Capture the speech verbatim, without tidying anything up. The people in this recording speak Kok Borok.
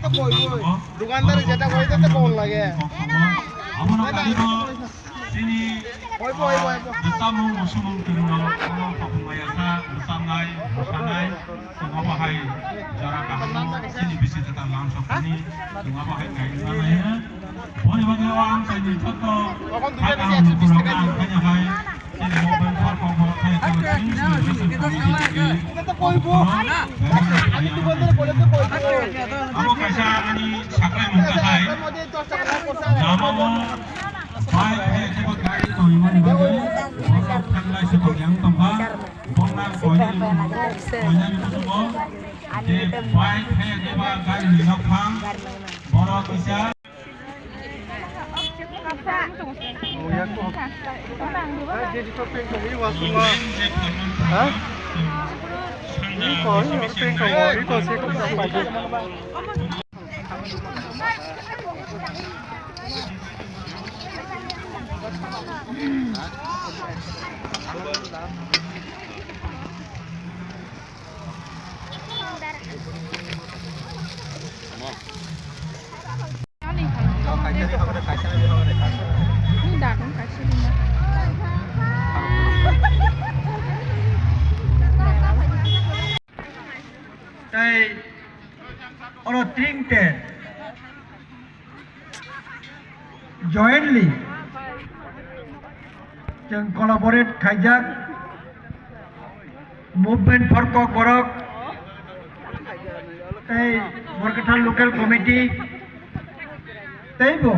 Dukandar jeta koi tete kol lage. Abono kaibo chini bwsamung musumung twrwng rok omo khopung maya kha bwchangnai bwsanai chwng obo hai jora kaham chini bisi jeta lam sokmani chwng obo hai kaiwi mano. Boni bagwi o ang chini joto hakang lukurok ang khaina hai. Amo kaisa ani saklai mungka hai. Lama o bai hai kebo gari tongmani bagwi borok thanglai se tong yang tongkha. Bongna koini koini musugo je bai hai kebo gari ni nok phang borok kisa. Tei oro tring te jointly chwng collaborate khaijak movement for Kokborok tei Borkathal local committee tei bo